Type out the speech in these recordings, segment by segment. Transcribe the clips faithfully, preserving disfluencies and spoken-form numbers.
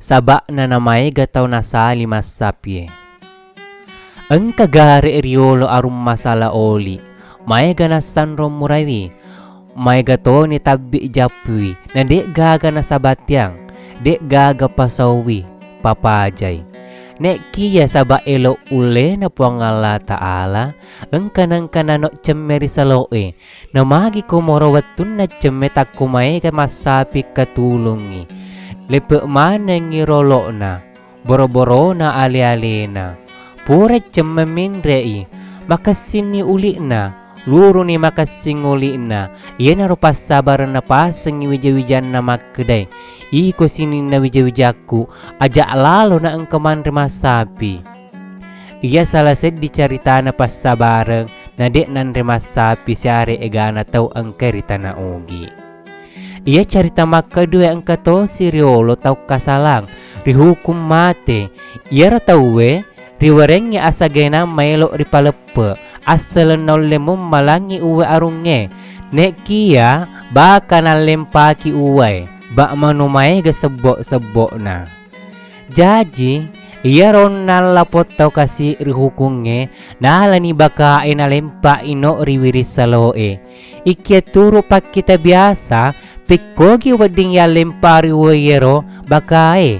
Saba'na namaéga tau nasali massappié. Engka garé' riyolo arung masala oli, maéga nassanrong muraiwi, maéga toni tabbi' jappui, na dé' gaga nasabattiang, dé' gaga pasauwi, papajai. Nékkiya saba' élo' ulléna Puang Allah Taala, engka nengka nano' cemme ri salo'é, namagi komoro wettunna cemme takko maéga massapi katulungngi. Leppe' manengngi rolo'na, boro-borona alé-aléna. Pura cemme ménré'i, makessinni uli'na, luruni makessing uli'na. Iyanaro passabarenna pasengngi wija-wijanna makkedaé, "Iko sininna wija-wijakku, aja' lalo na engka manré massapi." Iya sala séddi caritana passabareng, na dé' nanré massapi siaré égana tau engkaé ri tana Ogi. Iya carita makkedaé engka tosi riyolo tau kasalang, rihukum maté. Iyaro tauwé riwéréngngi asagéna maélo' ripaleppe', assaleng naullé mummalangngi uwai arungngé. Nékkiya baka nallémpaki uwaé, ba' manu maéga sebbo'-sebbo'na. Jaji, iyaro onnang lapong tau kasi' rihukungngé, nalani bakaé nalémpa'i no' ri wiring salo'é. Ikiya turu' pakkita biasa, pékkogi wedding yallémpa'i uwai éro bakaé.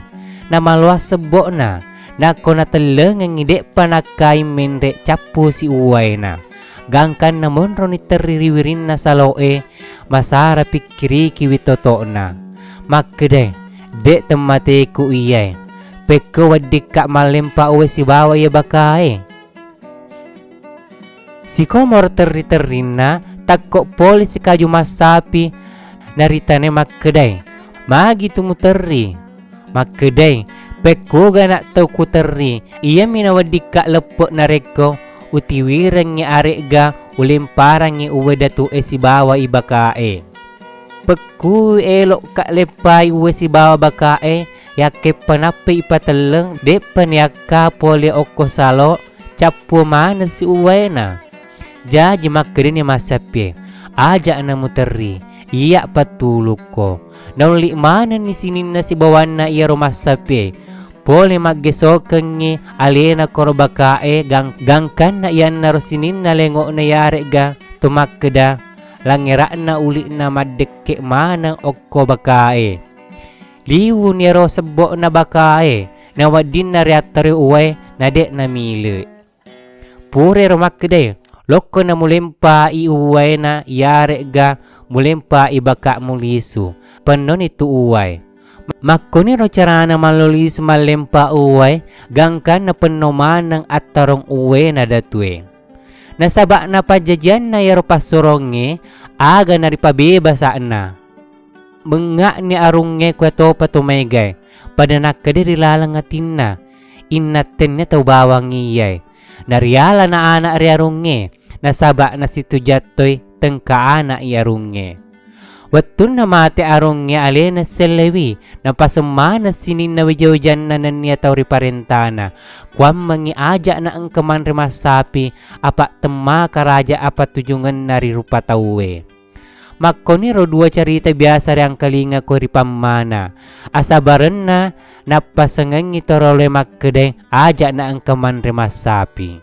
Namaloang sebbo'na, nakko natellengengngi dé'pa nakkaing ménré' cappusi uwaéna. Gangkanna monroni terri ri wirinna salo'é, masara pikkirikiwi toto'na. Makkedaé, "Dé' temmatéku iyaé. Pékko weddikka mallémpa uwai sibawa iya bakaé." Sikomoro terri-terrinna, takko polé sikaju massapi, naritanaé makkedaé, "Magi tu muterri?" Makkedaé, "Pékkogana' tau kuterri, iyami naweddikka leppe' narékko utiwirengngi aré'ga ulémparangngi uwai datu'é sibawa ibakaé. Pékku élo'ka lémpai uwai sibawa bakaé, yakképpa nappai ipatelleng, dé'pa niakka polé okko salo, cappu maneng si uwaéna." Jaji makkedani massapié, "Aja'na muterri, iyya pattulukko." Naulli manenni sininna sibawanna iyaro massapié. Polé maggésokengngi aléna koro bakaé gang-, gangkanna iyannaro sininna léngo'na iyaré'ga to makkeda langngéra'na uli'na maddekke maneng okko bakaé. Liwuni éro sebbo'na bakaé, naweddinna riattaroi uwaé na dé' namilé. Purairo makkedaé, "Lokko namulémpa'i uwaéna iyaré'ga mulémpa'i baka'mu lisu, pennoni tu uwaé." Makkoniro carana mallo lisu mallémpa uwaé, gangkanna penno maneng attarong uwaéna datué. Nasaba' napajajianna iyaro passurongngé, aga naripabébasa'na. Mengnga'ni arungngé kuwatopa to maégaé, pada nakkeda ri laleng atinna, "Innattenne tau bawang iyaé." Narialana ana' ri arungngé, nasaba' nasitujattoi tengka ana'i arungngé. Wettunna maté arungngé aléna selléwi, napaseng maneng sininna wija-wijanna nenniya tau riparéntana. Kuwammengngi aja'na engka manré massapi, apa' temmaka raja apatujungenna ri rupa tauwé. Makkoniro dua carita biasa riangkalingako ri pammana. Asabarenna nappasengengngi toroloé makkedaé aja'na engka manré massapi.